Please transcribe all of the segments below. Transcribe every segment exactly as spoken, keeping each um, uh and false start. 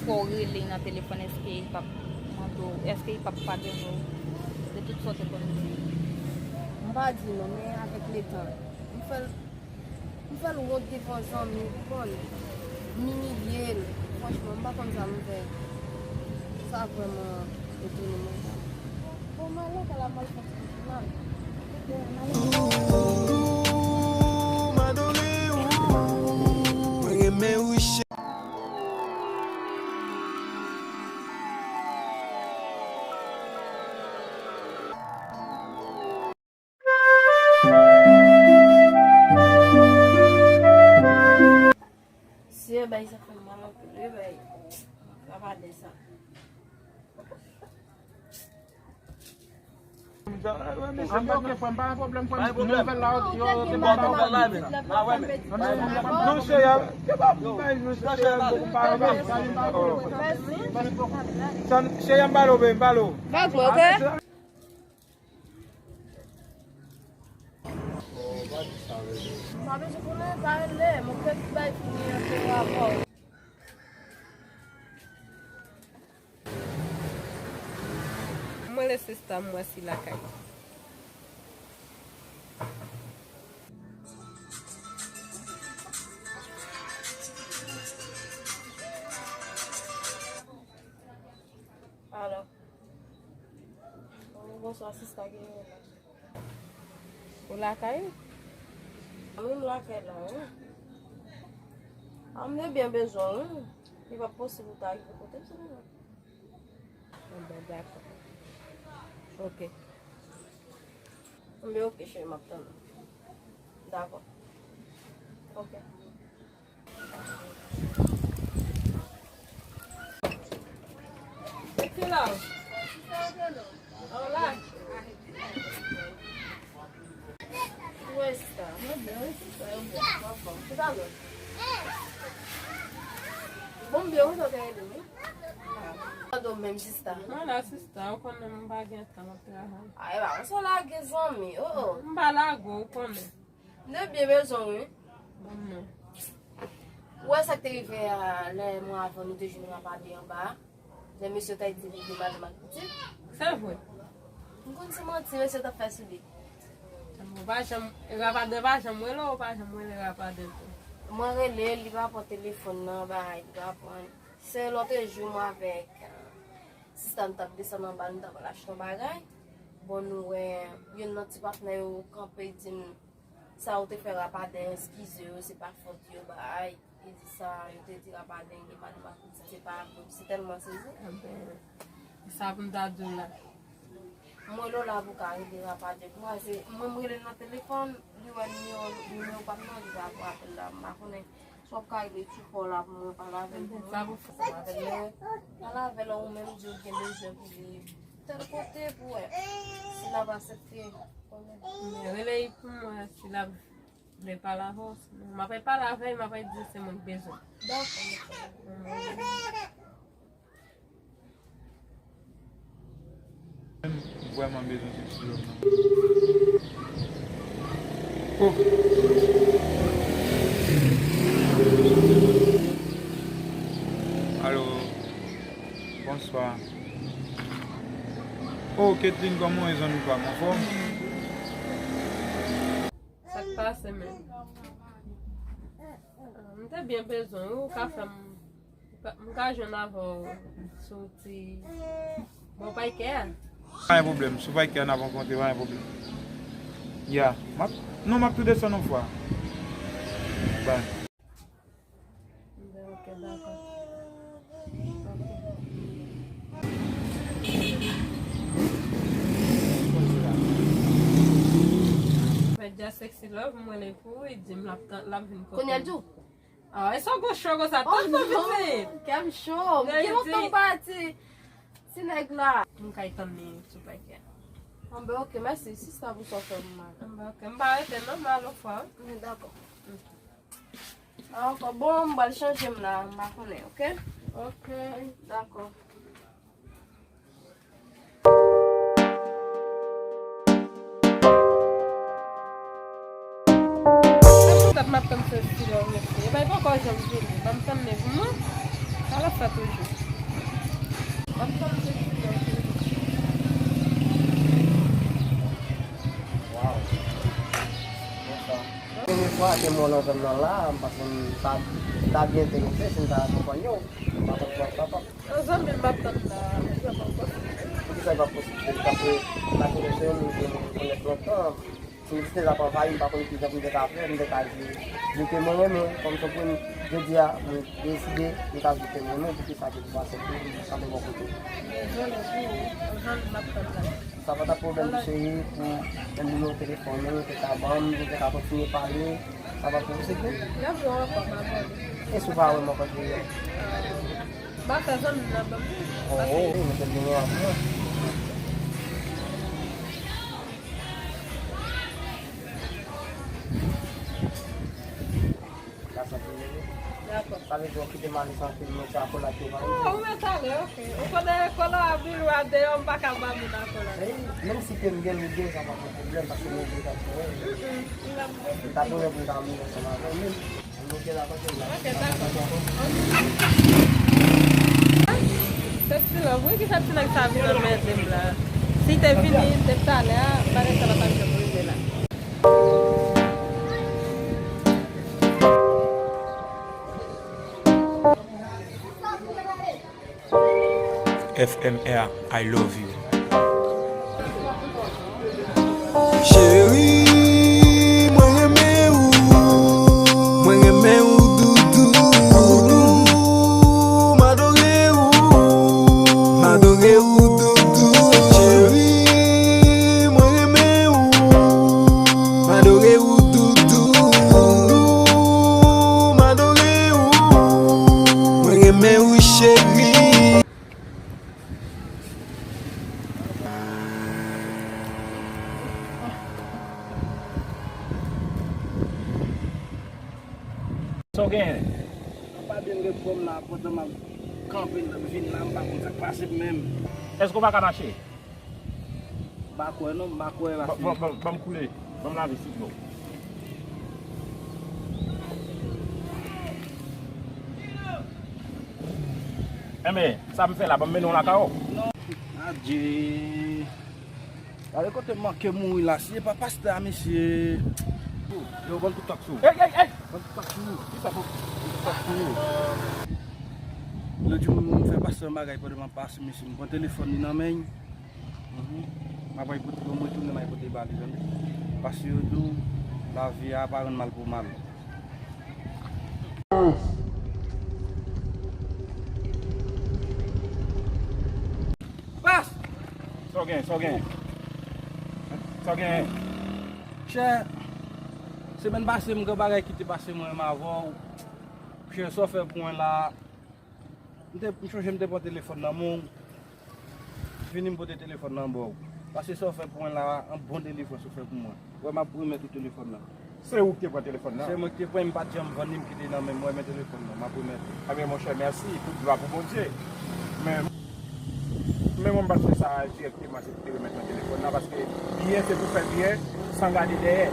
Fò w rele nan telefòn, èske li p ap mande w, èske li p ap padone w de tout sa w te konn di? M pa di non, men avèk letan, m fè l, m fè l wont devan zanmi, w konprann? M imilye l. Franchman, m pa konn sa m fè. Sa vrèman etone mwen. Bon, m ale, kè la m al fè ti mal. Mesye, bay sa fè m mal anpil, wi, bay. Rapaden sa. An, ok, frè m, pa gen pwoblèm, frè m. Nouvèl la, yo, yo te ba nou. Non, cheri, yo pa bay, mesye, cheri, yo pa bay. Sa, cheri, m ba l, m ba l. Bag mwen, ok? M pa bezwen konnen, pa rele, mwen fè tout bagay fini antre avè w. Mwen rele sista m wè si lakay. Alo. Bonswa, sista, genyen la. Ou lakay ou? Wi, m lakay la, wi. A, m te byen bezwen w, wi. Li p ap posib ou ta rive kote m, silvouplè? Bon, dakò. Ok. Bon, ok, cheri, m ap tann ou. Dakò. Ok. Ki la? Hola. Wè sa. Bon, byen, ou te ede m, wi. Mande w menm, sista. Mwen la, sista, ou konnen m pa gen tan, m ap travay. Ay, ba, ou sa lage zanmi, oh, oh. M pa lage w, ou konnen. M te byen bezwen w, wi. Ban m non. Ou wè sa k te rive a, lè mwen avè w nou te jwenn rapaden anba a? Lè mesye yo t al di li gen madanm ak pitit? Se vre. M konn se manti mesye yo t ap fè sou li. Ou pa janm, rapaden pa janm rele w, ou pa janm rele rapaden tou? Mwen rele l, li pa pran telefòn nan, bay, li pa pran. Se lòt jou mwen avèk, euh, sista m t ap desann anba, nou t ap al achte yon bagay. Bon, nou wè youn nan ti patnè yo kanpe di m, sa ou te fè rapaden, eskize yo, se pa fòt yo, bay. Li di sa, yo te di rapaden gen madanm ak pitit, se pa vre, m si tèlman sezi. Enben, sa pou m ta di w la. Mwen, Lola, pou ka rele rapaden pou mwen, se mwen, m rele l nan telefòn, li wè nimewo, nimewo pa m nan, li pa pran apèl la, m pa konnen. Si w ap ka rele tchoufò la pou mwen, pale avè l pou mwen. Sa pou fè. Pale avè l, pale avè l, ou menm di w gen bezwen pou li tèl kote pou wè si l ap aksepte. Men rele l pou mwen, si l ap vle pale avè w, sinon m ap pale avè l, m ap di se mwen k bezwen. Dakò, dakò. M vrèman bezwen sèvis love nan. Oh. Alo. Bonswa. Oh, Ketline, kòman w ye, zanmi pa m? Anfòm? Sa k pase menm? M te byen bezwen w, ou ka fè m, m ka jwenn avè w sou ti bò Payke a? Pa gen pwoblèm, sou Payke a n ap rankontre, pa gen pwoblèm. Ya, m ap, non, m ap tou desann yon fwa. Bay. Ben, ok, dakò. Fè dja sexy love, mwen rele pou ou, li di m l ap tan-, l ap vin kote m. Kounye a l di w? Ah, e sa w gon cho konsa, tann non, pitit. Kè m cho, m gen lontan m pa di ti nèg la. M kay tann li sou Payke. Anben, ok, mèsi, sista, pou sa w fè m mal. Anben, ok, m pa rete non, m al yon fwa, wi. Dakò. Ankò, bon, m pral chanje m la, m pa konnen, ok? Ok. Dakò. Sa m ap tann se silans mesye. Epa, li poko janm vini. Ban m tann li pou mwen. Sa l ap fè toujou. Waw. Bon sa. Premye fwa ke m wè w nan zòn nan la, m panse m ta, ta byen enterese si m ta akonpanye w. M pa konn kòman sa p ap. Zanmi m, m ap tann la. Poukisa l p ap posib? Paske m pa konn se yon moun ke m konèt lontan. Si m te ap anvayi, m pa konn kijan pou m te ka fè, m te ka di, di ke mwen renmen, kòm se pou m, jodi a, mwen deside, m ka di ke mwen renmen, poukisa ke pou pase pou m kanpe bò kote. Dezole pou ou, zanmi m, m ap tann la. Sa pa t ap pwoblèm cheri, pou menm nimewo telefòn ou, ou te ka ban m, nou te ka kontinye pale, sa pa t pwoblèm. N ap jwe ankò, m abòne. E si w pa wè m ankò, cheri? M ap fè zanmi m nan ban m. Oh, oh, mete l genyen avè mwen. Dakò. Sa vle di w kite m ale san fim, mwen se akolad yo pa. Oh, ou mèt ale, ok. Ou konnen kola ap vin lwa deyò, m pa ka ba moun akolad. Menm si ke m gen l ou gen, sa pa fè pwoblèm, paske mwen oblije ap jwe. Mm, mm, m ap jwe. M ta tounen pou m ta mouri ansanm avè w menm. Ok, dakò. Pepsi Love, wi, ki fè ti nèg sa vin anmède m la. Si te vini depi talè a, bagay sa pa t ap janm rive la. F M R, I love you. Cheri, mwen renmen ou. Mwen renmen ou, doudou. Doudou, m adore ou. M adore ou, doudou. Cheri, mwen renmen ou. M adore ou, doudou. Doudou, m adore ou. Mwen renmen ou, cheri. Sa w genyen? Mwen pa byen gen fòm la, pandan m ap kanpe vin la, m pa konn sa k pase m menm. Èske w pa ka mache? M pa kwè non, m pa kwè. Ban, paske ban, ban, ban m koule. Ban m lave sou dlo. Enben, sa m fè la, ban m mennen w lakay ou. Non. Adje. Gade kote m manke mouri la. Si e pa pastè a, mesye. Yo, ban tout taksi w. Ey, ey, ey! Ban tout taksi w. Kisa pou tout taksi w? Lòt jou, m fè pastè yon bagay pandan m ap pase, mesye. M pran telefòn li nan men l. Mhm. M ap al pote, lè m retounen, m al pote ba li, tande. Paske yo di w, lavi a pa rann mal pou mal. Pas! Sa w gen, sa w gen? Sa w gen? Chè, semèn pase, m gen bagay ki te pase mwen menm avè w. Chè, sa w fè pou mwen la? M te, m chonje m te pran telefòn nan men w. Vini m pote telefòn nan ba w. Paske sa w fè pou mwen la, yon bon delivrans ou fè pou mwen. Wè, m ap remèt ou telefòn nan. Se ou ki te pran telefòn nan? Se mwen ki te pran, m pa t janm vann li, m kite nan men mwen, men telefòn nan, m ap remèt ou. Ebyen, monchè, mèsi, tout glwa pou Bondye. Men, men mwen, m pa t fè sa dirèkteman, se pou te remèt mwen telefòn nan, paske byen, se pou fè byen, san gade dèyè.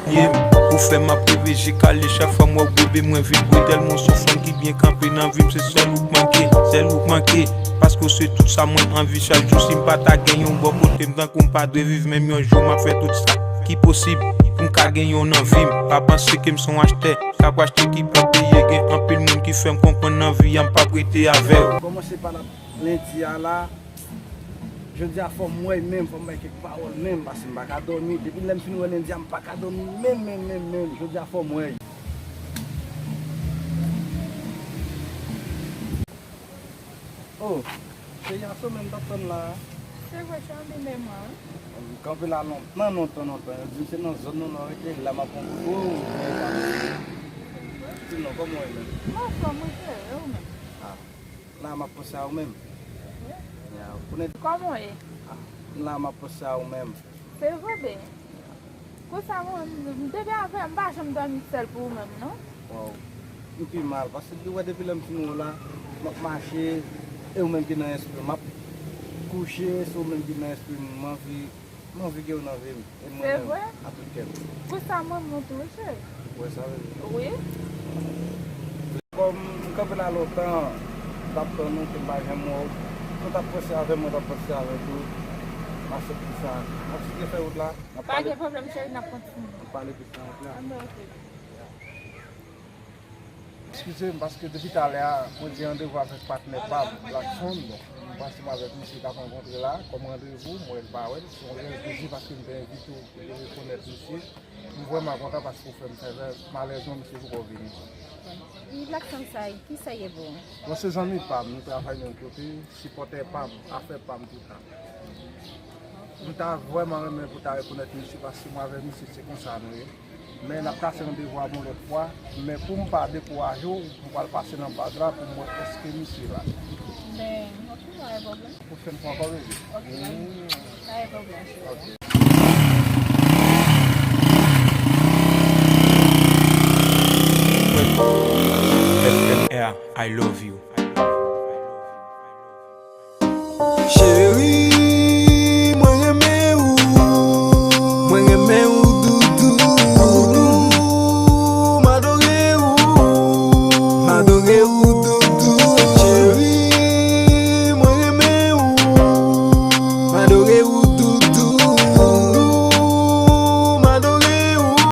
Ye m, ou fè m ap reve je kale chak fwa m wè w bebe, mwen vibre tèlman w se yon fanm ki byen kanpe nan vi m, se sèl ou k manke, sèl ou k manke, paske w se tout sa mwen anvi chak jou, si m pa ta gen yon bò kote m tankou m pa dwe viv menm yon jou, m ap fè tout sa ki posib pou m ka gen yon nan vi m, pa panse ke m se yon achtè, k ap achte ki p ap peye, gen anpil moun ki fè m konprann nan vi a m p ap rete avè w. Kòmanse pa la Lendi a la, jodi a fò m wè l menm, fò m bay kèk pawòl menm, paske m pa ka dòmi. Depi lè m fin wè lendi a, m pa ka dòmi menm, menm, menm, menm. Jodi a fò m wè l. Oh, cheri a, se ou menm m t ap tann la a. Se vre, cheri, men mwen. M kanpe la lontan, lontan, lontan. Yo di m se nan zòn nou nan rete, la m ap pran kote w. Sinon, kòman w ye menm? M anfòm, wi, cheri, e ou menm? Ah. La, m ap panse a ou menm. Ya, ou konnen. Kòman w ye? Ah, la, m ap panse a ou menm. Se vre, ben. Konsa, mwen, m te byen avè m, m pa janm dòmi sèl pou ou menm, non. Waw. M pi mal, paske ou wè depi lè m fin wè w la, m ap mache, e ou menm ki nan espri m. M ap kouche, se ou menm ki nan espri m. M anvi M anvi gen w nan vi m, e mwen menm, a tout kè m. Pou sa mwen montre w, cheri. Ou wè sa vre? Wi. Kòm m kanpe la lontan, M t ap tann ou, ke m pa janm wè w. Ou t ap panse avè m, mwen t ap panse avè w tou. M aksepte sa. N ap site fè wout la. N ap pale. Pa gen pwoblèm, cheri, n ap kontinye. N ap pale plis nan wout la. Anben, oke. Eskize m, paske depi talè a, mwen gen randevou avèk patnè pa m, Blackson. Bon, m panse m avèk misye k ap rankontre la, kòm randevou, m wè l pa wè l. Se yon reyèl plezi paske m te envite w pou te rekonèt misye. M vrèman kontan paske w fè m favè. Malerezman, misye poko vini. E Blackson sa, kisa l ye pou ou? Bon, se zanmi pa m, nou travay menm kote, sipòtè pa m, afè pa m toutan. M ta vrèman renmen pou ta rekonèt misye paske mwen avèk misye se konsa nou ye. Men n ap kase randevou a yon lòt fwa. Men pou m pa dekouraje w, m pral pase nan baz la pou m wè èske misye la. Ben, ok, pa gen pwoblèm. Pwochèn fwa ankò, bebe. Ok, pa gen pwoblèm, cheri. Ok. F M R, I love you.